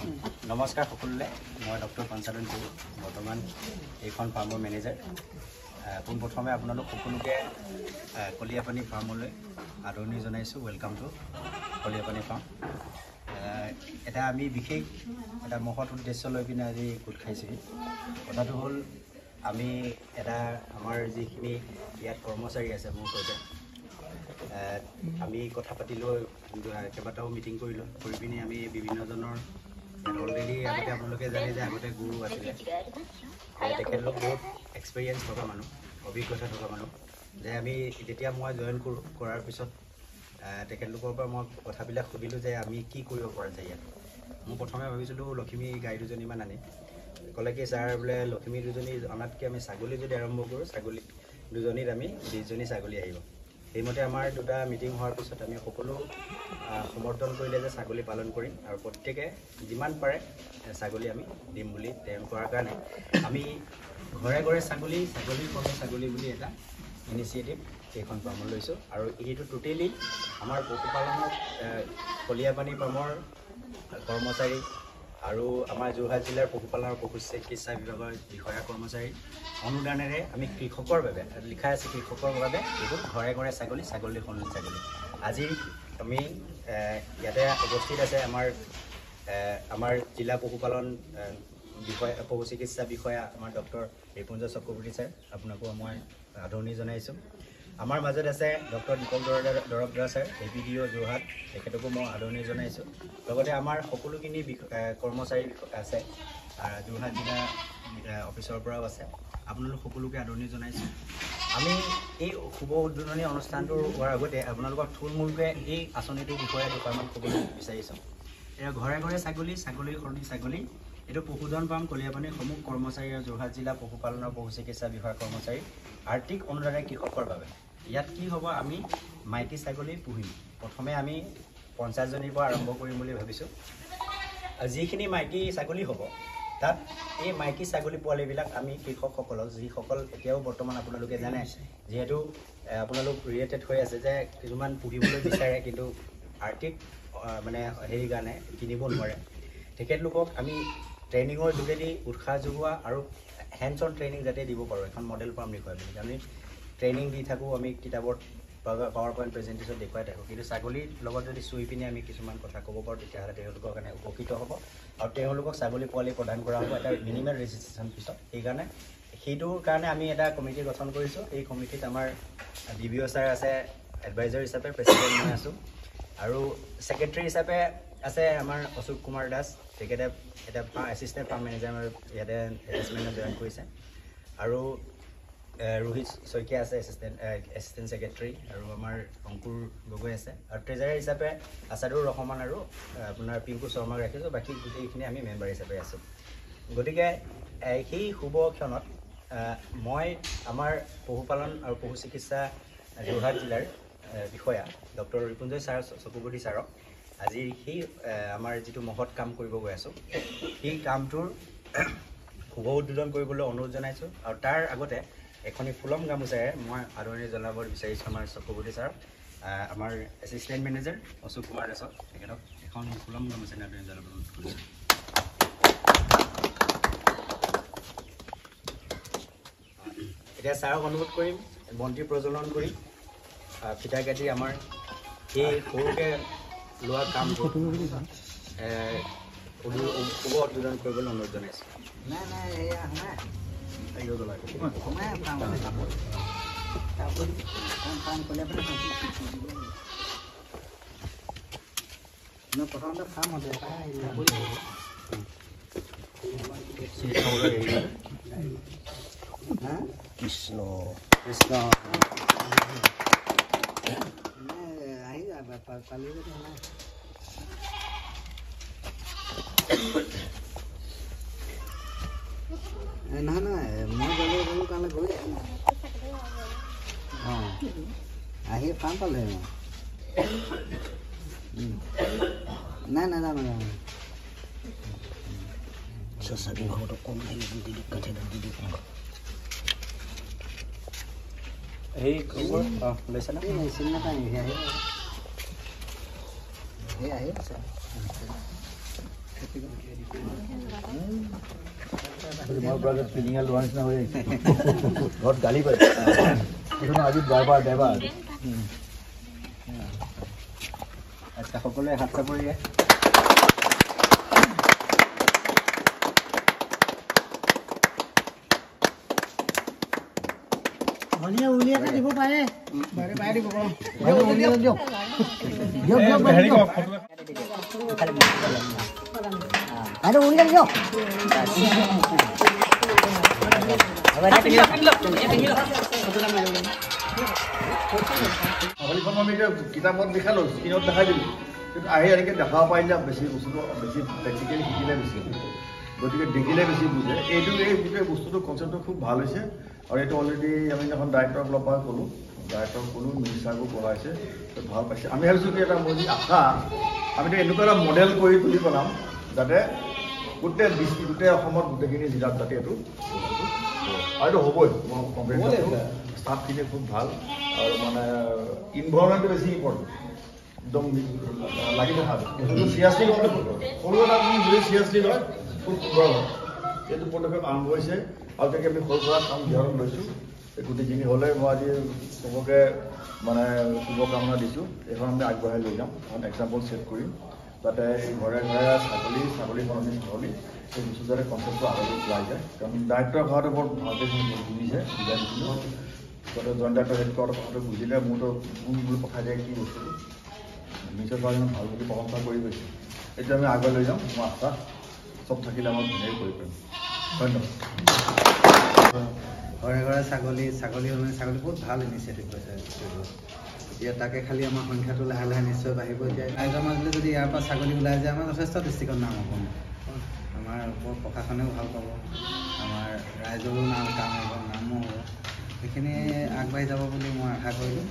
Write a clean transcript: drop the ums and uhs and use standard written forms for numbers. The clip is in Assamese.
নমস্কাৰ সকলোলৈ, মই ডক্টৰ পঞ্চানন পেগু, বৰ্তমান এইখন ফাৰ্মৰ মেনেজাৰ। পোনপ্ৰথমে আপোনালোক সকলোকে কলিয়াপানী ফাৰ্মলৈ আদৰণি জনাইছোঁ। Welcome to Kaliapani farm. এটা আমি বিশেষ এটা মহৎ উদ্দেশ্য লৈ পিনে আজি গোট খাইছোঁহি। কথাটো হ'ল, আমি এটা আমাৰ যিখিনি ইয়াত কৰ্মচাৰী আছে মোৰ সৈতে আমি কথা পাতিলোঁ, কেইবাটাও মিটিং কৰিলোঁ, কৰি পিনি আমি বিভিন্নজনৰ অলৰেডি আগতে আপোনালোকে জানে যে আগতে গুৰু আছিলে, তেখেতলোক বহুত এক্সপেৰিয়েঞ্চ থকা মানুহ, অভিজ্ঞতা থকা মানুহ। যে আমি যেতিয়া মই জইন কৰোঁ, কৰাৰ পিছত তেখেতলোকৰ পৰা মই কথাবিলাক সুধিলোঁ যে আমি কি কৰিব পৰা যায় ইয়াত। মই প্ৰথমে ভাবিছিলোঁ লখিমী গাই দুজনীমান আনিম। ক'লে কি ছাৰ বোলে লখিমী দুজনী অনাতকৈ আমি ছাগলী যদি আৰম্ভ কৰোঁ, ছাগলী দুজনীত আমি 20জনী ছাগলী আহিব। সেইমতে আমাৰ দুটা মিটিং হোৱাৰ পিছত আমি সকলো সমৰ্থন কৰিলে যে ছাগলী পালন কৰিম আৰু প্ৰত্যেকে যিমান পাৰে ছাগলী আমি দিম বুলি তেওঁ কোৱাৰ কাৰণে আমি ঘৰে ঘৰে ছাগলী, ছাগলীৰ সঙ্গে ছাগলী বুলি এটা ইনিচিয়েটিভ এইখন ফাৰ্মত লৈছোঁ। আৰু এইটো টোটেলি আমাৰ পশুপালনৰ কলিয়াপানী ফাৰ্মৰ কৰ্মচাৰী আৰু আমাৰ যোৰহাট জিলাৰ পশুপালন আৰু পশু চিকিৎসা বিভাগৰ বিষয়া কৰ্মচাৰী অনুদানেৰে আমি কৃষকৰ বাবে লিখা আছে, কৃষকৰ বাবে এইটো ঘৰে ঘৰে ছাগলী, ছাগলীৰ সঙ্গে ছাগলী। আজি আমি ইয়াতে উপস্থিত আছে আমাৰ জিলা পশুপালন বিষয়া, পশু চিকিৎসা বিষয়া আমাৰ ডক্টৰ ৰিপুঞ্জয় চক্ৰৱৰ্তী ছাৰ, আপোনাকো মই আদৰণি জনাইছোঁ। আমাৰ মাজত আছে doctor Deepak Darbadara sir, APDO Jorhat, তেখেতকো মই আদৰণি জনাইছোঁ। লগতে আমাৰ সকলোখিনি কৰ্মচাৰী আছে, যোৰহাট জিলা অফিচৰ পৰাও আছে, আপোনালোক সকলোকে আদৰণি জনাইছোঁ। আমি এই শুভ উদ্বোধনী অনুষ্ঠানটোৰ হোৱাৰ আগতে আপোনালোকক থুলমূলকৈ এই আঁচনিটোৰ বিষয়ে দুষাৰমান ক'বলৈ বিচাৰিছোঁ। এয়া ঘৰে ঘৰে ছাগলী, ছাগলীৰ সলনি ছাগলী, এইটো পশুধন ফাৰ্ম কলিয়াপানীৰ সমূহ কৰ্মচাৰী আৰু যোৰহাট জিলা পশুপালনৰ পশু চিকিৎসা বিষয়া কৰ্মচাৰী আৰ্থিক অনুদানে কৃষকৰ বাবে। ইয়াত কি হ'ব, আমি মাইকী ছাগলী পুহিম। প্ৰথমে আমি 50জনীৰ পৰা আৰম্ভ কৰিম বুলি ভাবিছোঁ। আৰু যিখিনি মাইকী ছাগলী হ'ব, তাত এই মাইকী ছাগলী পোৱালিবিলাক আমি কৃষকসকলক, যিসকল এতিয়াও বৰ্তমান আপোনালোকে জানে, যিহেতু আপোনালোক ৰিলেটেড হৈ আছে যে কিছুমান পুহিবলৈ বিচাৰে কিন্তু আৰ্থিক মানে হেৰিৰ কাৰণে কিনিব নোৱাৰে, তেখেতলোকক আমি ট্ৰেইনিঙৰ যোগেদি উৎসাহ যোগোৱা আৰু হেণ্ডছ অন ট্ৰেইনিং যাতে দিব পাৰোঁ। এখন মডেল ফাৰ্ম দেখুৱাই বুলি আমি ট্ৰেইনিং দি থাকোঁ, আমি কিতাপত পাৱাৰ পইণ্ট প্ৰেজেণ্টেশ্যন দেখুৱাই থাকোঁ, কিন্তু ছাগলীৰ লগত যদি চুই পিনে আমি কিছুমান কথা ক'ব পাৰোঁ, তেতিয়াহ'লে তেওঁলোকৰ কাৰণে উপকৃত হ'ব আৰু তেওঁলোকক ছাগলী পোৱালি প্ৰদান কৰা হ'ব এটা মিনিমাম ৰেজিষ্ট্ৰেশ্যন পিছত। সেইকাৰণে সেইটোৰ কাৰণে আমি এটা কমিটি গঠন কৰিছোঁ। এই কমিটিত আমাৰ DBO sir আছে এডভাইজাৰ হিচাপে, প্ৰেচিডেণ্ট মই আছোঁ, আৰু ছেক্ৰেটেৰী হিচাপে আছে আমাৰ অশোক কুমাৰ দাস, তেখেতে এটা এছিষ্টেণ্ট ফাৰ্ম মেনেজাৰ ইয়াতে এটেচমেণ্টত জইন কৰিছে, আৰু ৰোহিত শইকীয়া আছে এছিষ্টেণ্ট ছেক্ৰেটেৰী, আৰু আমাৰ অংকুৰ গগৈ আছে, আৰু ট্ৰেজাৰাৰ হিচাপে আছাদুৰ ৰহমান আৰু আপোনাৰ পিংকু শৰ্মাক ৰাখিছোঁ। বাকী গোটেইখিনি আমি মেম্বাৰ হিচাপে আছোঁ। গতিকে সেই শুভ ক্ষণত মই আমাৰ পশুপালন আৰু পশু চিকিৎসা যোৰহাট জিলাৰ বিষয়া ডক্টৰ ৰিপুঞ্জয় ছাৰ চক্ৰৱৰ্তী ছাৰক আজি সেই আমাৰ যিটো মহৎ কাম কৰিব গৈ আছোঁ, সেই কামটোৰ শুভ উদ্বোধন কৰিবলৈ অনুৰোধ জনাইছোঁ। আৰু তাৰ আগতে এখনি ফুলম গামোচাৰে মই আদৰণি জনাব বিচাৰিছোঁ আমাৰ চক্ৰৱৰ্তী ছাৰক, আমাৰ এছিষ্টেণ্ট মেনেজাৰ অশোক কুমাৰ দাসক, তেখেতক এখন ফুলম গামোচাৰে আদৰণি জনাব অনুৰোধ কৰিছোঁ। এতিয়া ছাৰক অনুৰোধ কৰিম বন্তি প্ৰজ্বলন কৰি ফিটা কাটি আমাৰ সেই সৰুকৈ লোৱা কামটো শুভ উদ্বোধন কৰিবলৈ অনুৰোধ জনাইছোঁ। কৃষ্ণ কৃষ্ণ। নহয় নহয়, মই গ'লে গ'লো কাৰণে গৈ অঁ আহি ফাৰ্ম পালে মই নাই নাযাওঁ নাযাওঁ। চিনি নাপায় নেকি? আহি এই আহি আছে। ঘৰত গালি পাৰে আজি ড্ৰাইভাৰ ড্ৰাইভাৰ। আচ্ছা, সকলোৱে হাত চাপৰিয়ে। দিব পাৰে। ছাগলীখন আমি এতিয়া কিতাপত দেখালোঁ, স্ক্ৰীণত দেখাই দিলোঁ, কিন্তু আহি এনেকৈ দেখাব পাৰিলে বেছি বস্তুটো বেছি প্ৰেক্টিকেলি শিকিলে বেছি, গতিকে দেখিলে বেছি বুজে। এইটো এই গোটেই বস্তুটো কনচেপ্টটো খুব ভাল হৈছে। আৰু এইটো অলৰেডি আমি এখন ডাইৰেক্টৰক লগ পাই ক'লোঁ, ডাইৰেক্টৰক ক'লোঁ, মিনিষ্টাৰকো পঢ়াইছে, ভাল পাইছে। আমি ভাবিছোঁ কি এটা মোৰ যি আশা, আমিতো এনেকুৱা এটা মডেল কৰি তুলি পেলাম যাতে গোটেই ডিষ্ট্ৰিক্ট, গোটেই অসমত, গোটেইখিনি জিলাত যাতে এইটো, আৰু এইটো হ'বই। মই কনফিডেঞ্চ, ষ্টাফখিনি খুব ভাল আৰু মানে ইনভাইৰনমেণ্টটো বেছি ইম্পৰ্টেণ্ট, একদম লাগি থকা বস্তুটো চিৰিয়াছলি ল'বলৈ, সৰু এটা আপুনি যদি চিৰিয়াছলি লয় খুব সুন্দৰ হয়। এইটো পদক্ষেপ আৰম্ভ হৈছে আৰু তেনেকৈ আমি সৰু সুৰা কাম ধ্যানত লৈছোঁ। এই গোটেইখিনি হ'লে মই আজি চবকে মানে শুভকামনা দিছোঁ। এইখন আমি আগবঢ়াই লৈ যাম, এখন এক্সাম্পল ছেট কৰিম যাতে এই ঘৰে ঘৰে ছাগলী, ছাগলী সলনি ছাগলী, এই বস্তু যাতে কনচেপ্টটো আগলৈ ওলাই যায়। কাৰণ ডাইৰেক্টৰৰ কথাটো বৰ ভালকৈ বুজিছে, বুজাই দিছিলোঁ। তাতে জইণ্ট ডাইৰেক্টৰ হেডকোৱাৰ্টাৰ কথাটো বুজিলে, মোৰতো কোন বুলি পঠাই দিয়ে কি বস্তুটো নিশ্চয় ছাৰজন ভাল বুলি প্ৰশংসা কৰি গৈছে। এইটো আমি আগলৈ লৈ যাম, মোৰ আশা চব থাকিলে আমাক ধুনীয়াকৈ কৰিব পাৰিম। ধন্যবাদ। ঘৰে ঘৰে ছাগলী, ছাগলী হ'লে ছাগলী বহুত ভাল ইনিচিয়েটিভ হৈছে। এতিয়া তাকে খালি আমাৰ সংখ্যাটো লাহে লাহে নিশ্চয় বাঢ়িব। এতিয়া ৰাইজৰ মাজলৈ যদি ইয়াৰ পৰা ছাগলী ওলাই যায়, আমাৰ যথেষ্ট ডিষ্ট্ৰিক্টত নাম হ'ব, আমাৰ ওপৰত প্ৰশাসনেও ভাল পাব, আমাৰ ৰাইজৰো নাম কাম হ'ব, নামো হ'ব, সেইখিনি আগবাঢ়ি যাব বুলি মই আশা কৰিলোঁ।